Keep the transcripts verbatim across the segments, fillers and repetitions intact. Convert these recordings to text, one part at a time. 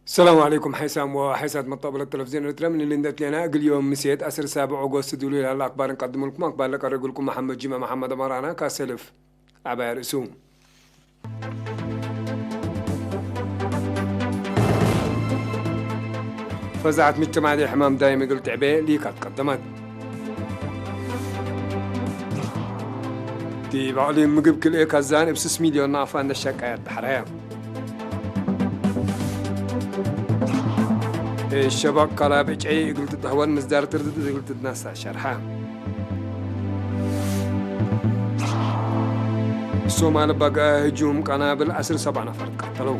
ሰላም ዐለይኩም ሐይሳም ወሐይሳት መስተቅበለት ተለፍዝዮን ኤረትርያ፣ ምን እሊ እንዴ አትሌና እግል ዮም ምሴት ዐስር ሳብዕ ኦጎስት ዱሉይ ለሀለ አክባር እንቀድምልኩም። አክባር ለቀርግልኩም መሐመድ ጅምዐ መሐመድ አመራና። ካሰልፍ ዐባይ ርእሱ። ፈዛዐት ምጅተማዕ ዲብ ሕማም ዳይም እግል ትዕቤ ሊካት ቀደመት። ዲብ አቅሊም ምግብ ክልኤ ካዛን እብ ስስ ሚልዮን ናቅፋ እንዴ ሸቀየ አትሐረየ። እሸበቅ ከራብዕ ጨይ እግል ትትሀወን ምስዳር ትርድት እግል ትትነሰእ ሸርሐ። ሶማል በገአ ህጁም ቀናብል ዐስር ሰብዓ ነፈር ቀተለው።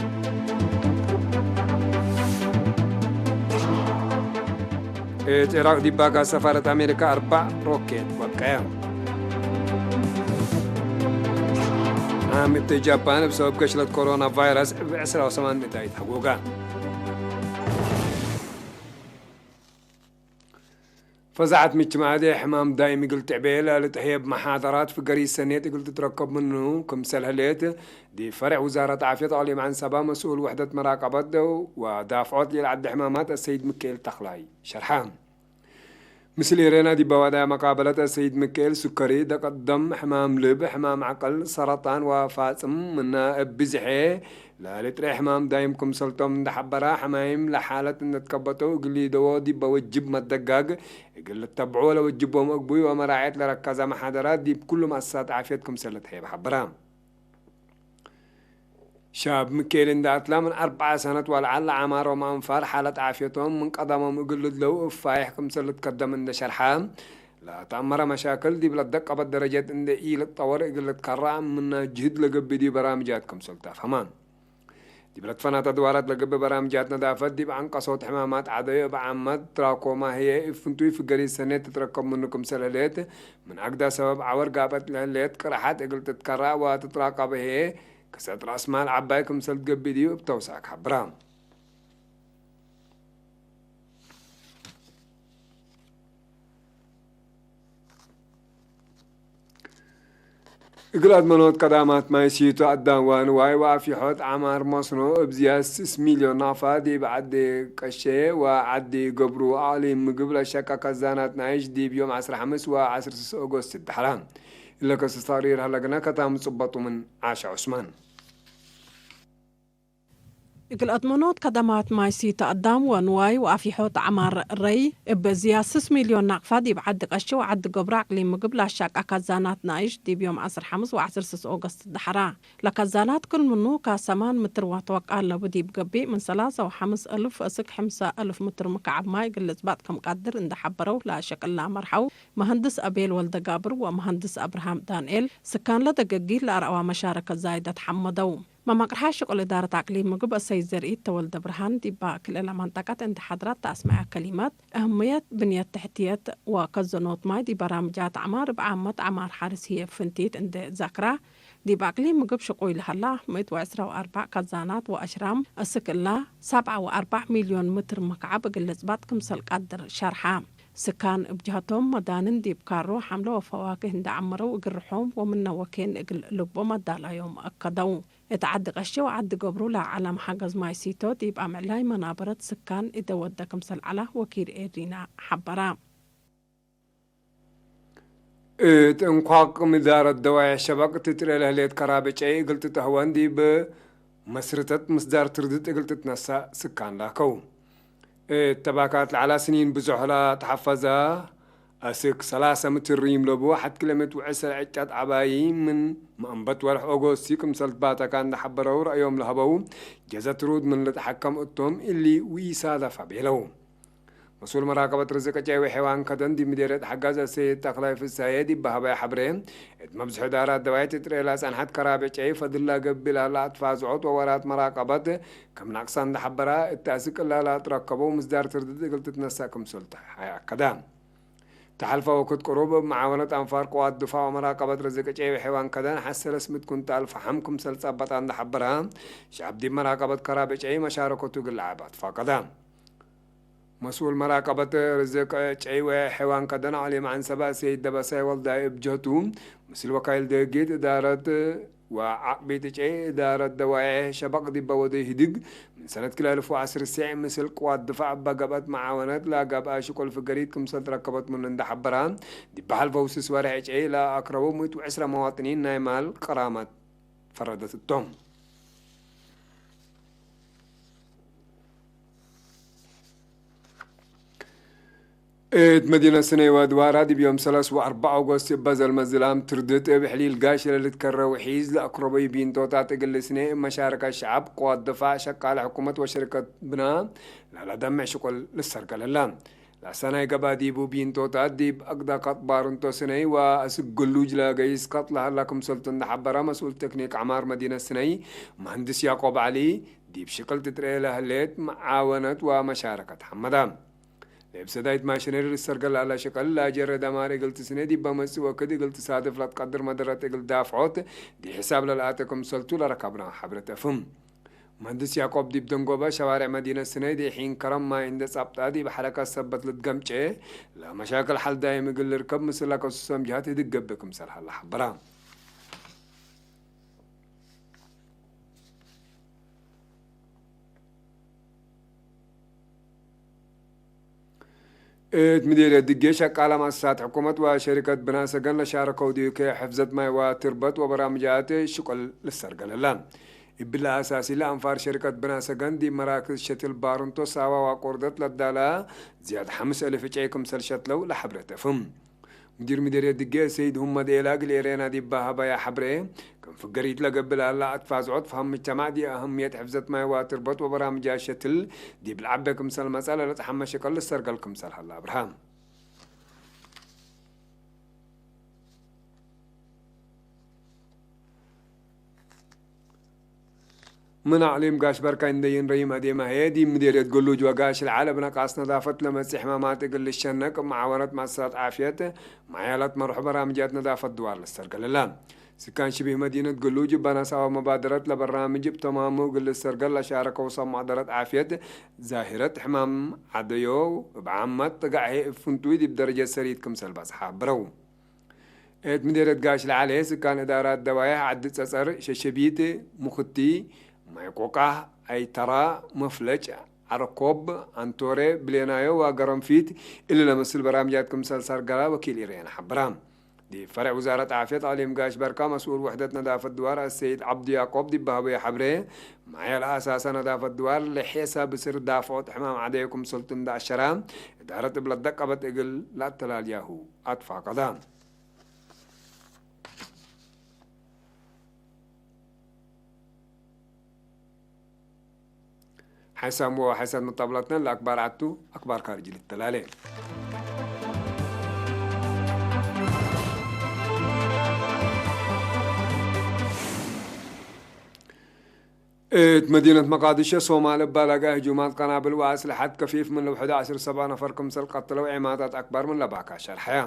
እት ዒራቅ ዲብ ባጋስ ሰፋረት አሜሪካ አርበዕ ሮኬት ወቀየ። ዓም እት ጃፓን እብ ሰበብ ገሽለት ኮሮና ቫይረስ እብ ዕስራ ወሰማን ምእታይት ሐጎጋ። ፈዛዐት ምጅትማዕት ሕማም ዳይም እግል ትዕቤ ለልትሀየብ መሓደራት ፍገሪት ሰኔት እግል ትትረከብ ምኑ ክምሰል ህሌት፣ ዲብ ፈሬዕ ውዛረት ዓፍየት አቅሊም ዐንሰባ መስኡል ውሕደት መራቀበት ወዳፍዖት ሊልዓዲ ሕማማት አሰይድ ምክኤል ተኽላይ ሸርሐ። ምስል ኤሬና ዲብ አዋዳያ መቃበለት አሰይድ ምክኤል፣ ሱከሪ፣ ደቀት ደም፣ ሕማም ልብ፣ ሕማም ዐቅል፣ ሰረጣን ወፋጽም ምነ እብ ብዝሔ ለልጥሬ ሕማም ዳይም ክምሰልቶም እንደ ሐበራ፣ ሕማይም ለሓለት እንደ ትከበተው እግል ሊደዎ ዲበ ወጅብ መደጋግ እግል ልተብዕዎ ለወጅቦም እግቡይ ወመራዐየት ለረከዘ መሓደራት ዲብ ኩሉ መአሰሳት ዓፍየት ክምሰል ልትሀየብ ሐበራ። ሻብ ምክኤል እንደ አትላ ምን አርበዐ ሰነት ወለዐል ለዐማሮም አንፋር ሓለት ዓፍየቶም ምን ቀደሞም እግል ልድለው እብ ፋይሕ ክምሰል ልትከደም እንደ ሸርሐ፣ ለተአመረ መሻክል ዲብ ለትደቀበት ደረጀት እንዴ ኢልትጠወር እግል ልትከረዕ ምነ ጅህድ ለገብእ ዲብ በራምጃት ክምሰል ተአፍሀመ። ዲብ ለትፈናተ አድዋራት ለገብእ በራምጃት ነዳፈት ዲብ ዐንቀሶት ሕማማት ዐደዩ እብ ዓመት ትራኮማ ህዬ እብ ፍንቱይ ፍገሪት ሰኔት ትትረከብ ምኑ ክምሰል ህሌት፣ ምን አግዳ ሰበብ ዐወር ጋበት ለህሌት ቅርሐት እግል ትትከረዕ ወትትራቀብ ህዬ፣ ክሰት ረአስ ማል ዐባይ ክምሰል ትገብእ ዲብ እብ ተውሳክ ሐብራ። እግል አድመኖት ቀዳማት ማይ ሲቶ አዳም ወአንዋይ ወአፊሖት ዐማር መስኖ እብ ዝያድ ስስ ሚልዮን ናፋ ዲብ ዐዲ ቀሼ ወዐዲ ገብሩ አቅሊም ምግብ ለሸቀ ከዛናት ናይሽ ዲብ ዮም ዐስር ሐምስ ወዐስር ስስ ኦጎስት ተሐራ። እለ ክስ ተቅሪር ሀለግነ ከታም ጽበጡ ምን ዓሻ ዑስማን። እግል አድመኖት ከደማት ማይ ሲተ አዳም ወንዋይ ወአፊሖት ዐማር ረይ፣ እብ ዝያድ ስስ ሚልዮን ናቅፋ ዲብ ዐዲ ቀሺ ወዐዲ ገብሩ አቅሊም ምግብ ለአሻቃ ከዛናት ናይሽ ዲብ ዮም ዐስር ሐምስ ወዐስር ስስ ኦገስት ደሐራ። ለከዛናት ክል ምኑ ከሰማን ምትር ወአትወቃ ለቡ ዲብ ገብእ፣ ምን ሰላሰ ወሐምስ እልፍ እስክ ሕምሰ እልፍ ምትር ምክዓብ ማይ እግል ልጽባጥ ክም ቀድር እንደ ሐበረው ለሸቅላ መርሐው መሀንድስ አቤል ወልደጋብር ወመሀንድስ አብርሃም ዳንኤል፣ ስካን ለደገጊት ለአርአዋ መሻረከት ዛይደት ሐመደው። መመቅርሐ ሽቁል እዳረት አቅሊም ምግብ አሰይድ ዘርኢት ተወልደ ብርሃን ዲባ ክልኤ መንጠቀት እንዴ ሐድራት ተአስመዐ ከሊመት፣ አህምየት ብንየት ተሕትየት ወከዘኖት ማይ ዲብ በራምጃት ዐማር እብ ዓመት ዐማር ሐርስ ህዬ ፍንቲት እንዴ ዘክራ፣ ዲብ አቅሊም ምግብ ሽቁይ ለሀላ ምእት ወዕስራ ወአርበዕ ከዛናት ወአሽራም፣ እስክ እላ ሰብዓ ወአርበዕ ሚልዮን ምትር መክዓብ እግል ልጽባጥ ክምሰል ቀድር ሸርሐ። ስካን እብ ጀሀቶም መዳንን ዲብ ካሮ ሐምለ ወፈዋክህ እንዴ ዐመረው እግል ርሖም ወምነ ወኬን እግል ልግቦም አዳላዮም አከደው። እት ዐዲ ቀሼ ወዐዲ ገብሩ ለዐለ መሐገዝ ማይ ሲቶ ዲብ አምዕላይ መናበረት ስካን እደ ወደ ክምሰል ዐለ ወኪል ኤሪና ሐበረ። እት እንኳቅም እዳረት ደዋየ ሸበቅ ትትርኤ ለህሌት ከራብዕ ጨይ እግል ትትሀወን ዲብ መስርተት ምስዳር ትርድት እግል ትትነሰእ ስካን ላከው። እት ተባካት ለዐላ ስኒን ብዞሕ ለተሐፈዘ አስክ ሰላሰ ምትር ሪም ለቡ ሐድ ኪሎ ሜትር ወዕስር ዕጨት ዐባይ ምን መአንበት ወርሕ ኦጎስቲ ክምሰል ትባተካ እንደ ሐበረው ረአዮም ለሀበው ጀዘ ትሩድ ምን ልትሐከም እቶም እሊ ወኢሳደፈ ቤለው። መስኡል መራቀበት ርዝቅ ጨይ ወሐይዋን ከደን ዲብ ምዴርየት ሐጋዝ አሰይድ ተክላይ ፍሳዬ ዲብ በሀበየ ሐብሬ፣ እት መብዝሑ ዳራት ደዋይት እትርኤ ለጸንሐት ከራብዕ ጨይ ፈድል ለገብእ ለህለ አትፋዝዖት ወወራት መራቀበት ክም ናቅሳ እንደ ሐበራ፣ እት አስክ እላ ለአትረከበው ምስዳር ትርድት እግል ትትነሰእ ክምሰል ተሐ አከደ። ተሐልፈ ወክድ ቅሩብ እብ መዓወነት አንፋር ቅዋት ድፋዕ ወመራቀበት ርዝቅ ጨይ ወሐይዋን ከደን ሐሰ ለስምጥ ኩንታል ፈሐም ክምሰል ጸበጠ እንደ ሐበረ፣ ሸዐብ ዲብ መራቀበት ከራብዕ ጨይ መሻረከቱ እግል ለዐብ አትፋቀደ። መስኡል መራቀበት ርዝቅ ጨይ ወሐይዋን ከደን አቅሊም ዐንሰበ ሰይድ ደበሳይ ወልዳይ እብ ጀህቱ፣ ምስል ወካይል ደጊት እዳረት ወዐቅቢት እጨ እዳረት ደዋዬሕ ሸበቅ ዲበ ወደይ ህድግ፣ ምን ሰነት ክልኤ አልፍ ወዐስር ሴዕ ምስል ቅዋት ድፋዕ እበ ገብአት መዓወነት ለገብአ ሽቁል ፍገሪት ክምሰል ትረከበት ምኑ እንደ ሐበራ፣ ዲብ ሐልፈው ስስ ወሬሕ እጨ ለአክረቡ ምእት ወዕስረ መዋጥኒን ናይ ማል ቅራመት ፈረደት እቶም። እት መዲነት ስነይ ወአድዋራ ዲብ ዮም ሰለስ ወአርበዕ ኦጎስት እበ ዘልመ ዝላም ትርድት እብ ሕሊል ጋሽ ለልትከረ ውሒዝ ለአክረበዩ ቢንቶታት እግል ልስኔ እብ መሻረከት ሸዐብ፣ ቅዋት ድፋዕ፣ ሸቃለ ሕኩመት ወሸሪከት ብና ለለደምዕ ሽቁል ልሰርገለለ። ለሰናይ ገብአ ዲቡ ቢንቶታት ዲብ አግደ ቀጥ ባርንቶ ስነይ ወአስክ ግሉጅ ለገይስ ቀጥ ለሀላ ክምሰልቱ እንደ ሐበረ መስኡል ቴክኒክ ዐማር መዲነት ስነይ መሀንድስ ያቆብ ዐሊ፣ ዲብ ሽቅል ትትርኤ ለህሌት መዓወነት ወመሻረከት ሐመደ። ለእብ ሰዳይት ማሽነሪ ልሰርገል ለሀላ ሽቅል ለአጀረ ደማር እግል ትስኔ ዲበ መጽእ ወክድ እግል ትሳድፍ ለትቀድር መደረት እግል ዳፍዖት ዲብ ሕሳብ ለልአተ ክምሰልቱ ለረከብናሁ ሐብረት አፍህም። መሀንድስ ያቆብ ዲብ ደንጎበ ሸዋሬዕ መዲነት ስነይ ዴሒን ከረም ማይ እንዴ ጸብጠ ዲብ ሐረከት ሰበት ልትገምጬ ለመሻክል ሐል ዳይም እግል ልርከብ ምስል ለከሱሰም ጅሀት ህድግ ገብእ ክምሰል ሀለ ሐበረ። እት ምዴርየት ድጌ ሸቃለ መአሰሳት ሕኩመት ወሸሪከት ብና ሰገን ለሻረከው ዲዩ ከ ሕፍዘት ማይ ወትርበት ወበራምጃት ሽቁል ልሰርገለለ። እብለ አሳሲ ለአንፋር ሸሪከት ብና ሰገን ዲብ መራክዝ ሸትል ባርንቶ ሳዋ ወአቆርደት ለዳላ ዝያድ ሐምስ እልፍ እጨይ ክምሰል ሸትለው ለሐብሬ ተፍህም። ሙዲር ምዴርየት ድጌ ሰይድ ሁመድ ኤላ እግል ኤሬና ዲብ ሀበያ ሐብሬ፣ ክም ፍገሪት ለገብእ ለሀላ አትፋዝዖት ፈሀም ምጅተማዕ ዲብ አህምየት ሕፍዘት ማይ ወትርበት ወበራምጃት ሸትል ዲብ ለዐቤ ክምሰል መጽአ ለለትሐመ ሽቅል ልሰርገል ክምሰል ሀለ አብርሃ። ምን አቅሊም ጋሽ በርካይ እንደይን ረሂም አዴመ ህዬ፣ ዲብ ምዴርየት ገሉጅ ወጋሽ ለዐለ እብ ነቃስ ነዳፈት ለመጽእ ሕማማት እግል ልሸነቅ፣ እብ መዓወነት መአሰሳት ዓፍየት፣ መዓያላት መርሖ በራምጃት ነዳፈት ድዋር ልሰርገለለ። ስካን ሽቢህ መዲነት ገሉጅ እበ ነስአወ መባደረት ለበራምጅ እብ ተማሙ እግል ልሰርገል ለሻረከው ሰብ መቅደረት ዓፍየት፣ ዛሂረት ሕማም ዐደዮ እብ ዓመት ጥጋዕ ህዬ እብ ፍንቱይ ዲብ ደረጀት ሰሪት ክምሰል በጽሐ ሐብረው። እት ምዴርየት ጋሽ ለዐለ ስካን እዳራት ደዋዬሕ ዐዲ ጸጸር፣ ሸሸቢት፣ ሙክቲ፣ ማይ ቆቃህ፣ አይተራ፣ መፍለጭ፣ ዐረኮብ፣ አንቶሬ፣ ብሌናዮ ወገረንፊት እሊ ለመስል በራምጃት ክምሰል ሰርገላ ወኪል ኤረና ሐበራ። ዲብ ፈሬዕ ውዛረት ዓፍየት አቅሊም ጋሽ በርካ መስኡል ውሕደት ነዳፈት ድዋር አሰይድ ዐብዱ ያቆብ ዲብ ሀበዮ ሐብሬ፣ ማየ ለአሳሰ ነዳፈት ድዋር ለሔሰ ብስር ዳፍዖት ሕማም ዐደዮ ክምሰልቱ እንደ አሸራ፣ እዳረት እብ ለደቀበት እግል ለአተላልያሁ አትፋቀደ። ሐይሳም ወሐይሳት መጣብላትነ ለአክባር ዐቱ፣ አክባር ካርጅ ልተላሌ። እት መዲነት መቃድሾ ሶማል እባ ለገአ ህጁማት ቀናብል ወአስለሐት ከፊፍ ምን ለውሕዱ ዐስር ሰብዓ ነፈር ክምሰል ቀትለው ዔማታት አክባር ምን ለባካ ሸርሐየ።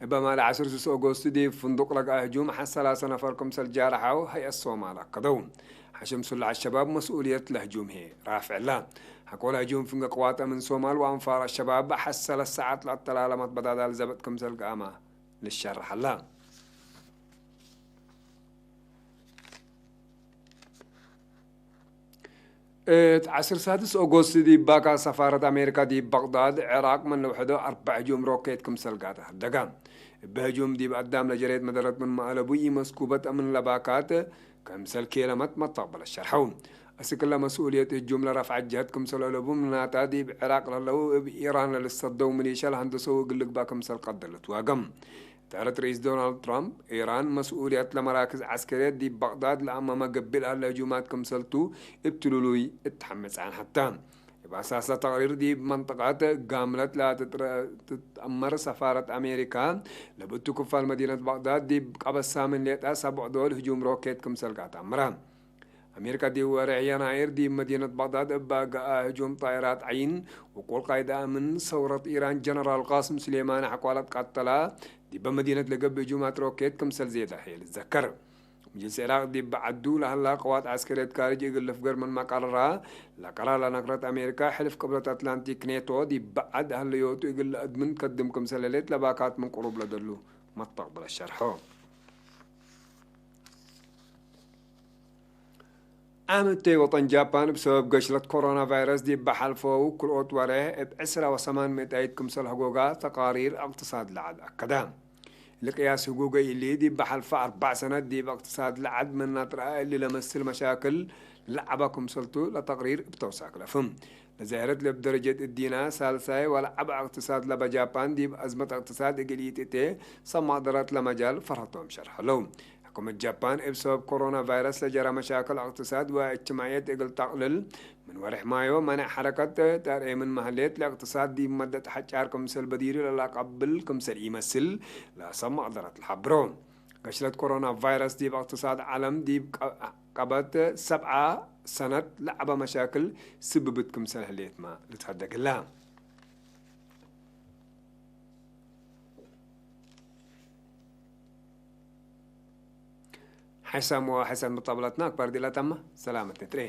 እበ ማል ዐስር ስስ ኦጎስት ዲብ ፍንዱቅ ለገአ ህጁም ሐ ሰላሰ ነፈር ክምሰል ጃርሐው ሀይአት ሶማል አከደው። ሐሽም ሱላዕ አሸባብ መስኡልየት ለህጁም ህዬ ራፍዕላ። ሐቆለ ህጁም ፍንጌ ቅዋት አምን ሶማል ወአንፋር አሸባብ ሐ ሰለስ ሰዓት ለአተላለ መትበዳዳል ዘበጥ ክምሰል ገአመ ልሸርሐላ። እት ዐስር ሳድስ ኦጎስት ዲብ ባካት ሰፋረት አሜሪካ ዲብ በቅዳድ፣ ዕራቅ ምን ለውሐዶ አርበዕ ህጁም ሮኬት ክምሰል ጋተ ሀደጋ። እበ ህጁም ዲብ አዳም ለጀሬት መደረት ምንመ አለቡ ኢመስኩበት አምን ለባካት ክምሰል ኬለመት መተቅበለት ሸርሐው። አስክ እለ መስኡልየት ህጁም ለረፍዐት ጀህት ክምሰል አለቡ ምናተ ዲብ ዕራቅ ለህለው እብ ኢራን ለልሰደው ሚሊሻ ለሀንደሰው እግል ልግባእ ክምሰል ቀድር ልትዋገም። እዳረት ርኢስ ዶናልድ ትራምፕ፣ ኢራን መስኡልየት ለመራክዝ ዐስከርየት ዲብ በቅዳድ ለአመመ ገብእ ለሀለ ህጁማት ክምሰልቱ እብ ትሉሉይ እትሐምጽ ዐን ሐተ። እብ አሳስ ለተቅሪር ዲብ መንጠቀት ጋምለት ለትትረ-፣ ትትአመር ሰፋረት አሜሪካ፣ ለብቱ ክፋል መዲነት በቅዳድ ዲብ ቀበት ሳምን ሌጠ ሰብዕ ዶል ህጁም ሮኬት ክምሰል ጋት አምረ። አሜሪካ ዲብ ወሬሕ የናይር ዲብ መዲነት በቅዳድ እበ ገአ ህጁም ጣይራት ዐይን ወቁል ቃይድ አምን ሰውረት ኢራን ጀነራል ቃስም ሱሌማኒ ሐቆለት ቀተላ፣ ዲበ መዲነት ለገብእ ህጁማት ሮኬት ክምሰል ዜዳ ህዬ ልትዘከር። ምጅልስ ዒራቅ ዲብ ዐዱ ለሀላ ቅዋት ዐስከርየት ካርጅ እግል ልፍገር ምንመ ቀረራ፣ ለቀራር ለነክረት አሜሪካ ሕልፍ ቅብለት አትላንቲክ ኔቶ ዲብ በዐድ ሀለዮቱ እግል ለአድምን ከድም ክምሰል ህሌት ለባካት ምን ቅሩብ ለደሉ መተቅብለ ሸርሖ። ዓም እተይ ወጠን ጃፓን እብ ሰበብ ገሽለት ኮሮና ቫይረስ ዲብ በሐልፈው ክልኦት ወሬሕ እብ ዕስራ ወሰማን ምእታይት ክምሰል ህጎጋ ተቃሪር እቅትሳድ ለዐድ አከደ። ለቅያስ ህጎገ እሊ ዲብ በሐልፈ አርበዕ ሰነት ዲብ እቅትሳድ ለዐድ መናጥረአ እሊ ለመስል መሻክል ለለዐበ ክምሰልቱ ለተቅሪር እብ ተውሳክ ለፍም። ለዛይረት ለእብ ደረጀት እዲና ሳልሳይ ወለዐበ እቅትሳድ ለበ ጃፓን ዲብ አዝመት እቅትሳድ እግል ኢትእቴ ሰብ መቅደረት ለመጃል ፈርሀቶም ሸርሐ ለው። ሕኩመት ጃፓን እብ ሰበብ ኮሮና ቫይረስ ለጀረ መሻክል እቅትሳድ ወእጅትማዕየት እግል ተቅልል ምን ወሬሕ ማዮ መኔዕ ሐረከት ተርኤ ምን መህሌት ለእቅትሳድ ዲብ መደት ሐጫር ክምሰል በዲሩ ለለአቀብል ክምሰል ኢመስል ለሰብ መቅደረት ለሐብሮ። ገሽለት ኮሮና ቫይረስ ዲብ እቅትሳድ ዐለም ዲብ ቀ-፣ ቀበት ሰብዓ ሰነት ለዐበ መሻክል ስብብት ክምሰል ህሌትመ ልትሀደግ ህለ። ሐይሳም ወሐይሳም መጣብለትና አክባር ዲላ ተመ። ሰላመት ንትሬ።